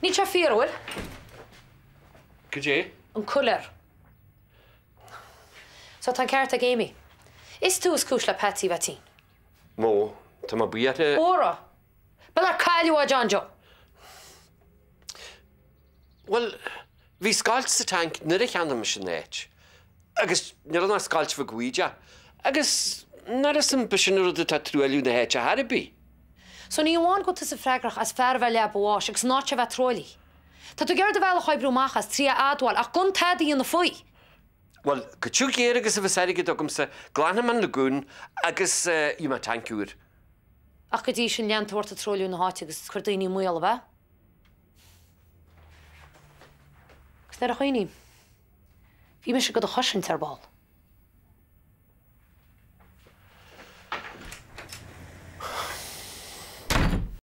Níl sé fíor, an bhfuil? Goidé? An coiléar. So tá an ceart ag Amy. Is tú is cúis le Patsy bheith tinn. Mo, tá mé buíoch de. Óra! B'fhéidir cailleadh a John Joe. Bhuel, bhí scoilt sa tanc nuair a cheannaigh mise an áit. Agus níl ann ach scoilt bheag bhídeach. Agus n'fheadar an b'shin an rud atá ag truailliú na háite chor ar bith. So ní amháin go bhfuil tusa freagrach as fear a bheith leaba bháis agus an áit a bheith truaillithe. Tá tú ag iarraidh do bhealach a oibriú amach as, trí a admháil, ach gan tada a dhéanamh faoi! Bhuel, chomh tiubh géar agus a bheas airgead agamsa, glanfaidh mé an lagún agus gheobhaidh mé tanc úr. Ach go dtí sin, leanfaidh tú ort ag truailliú na háite agus ag cur daoine i mbaol, ab ea? Agus nuair a chuimhním, bhí mise do do chosaint ar ball.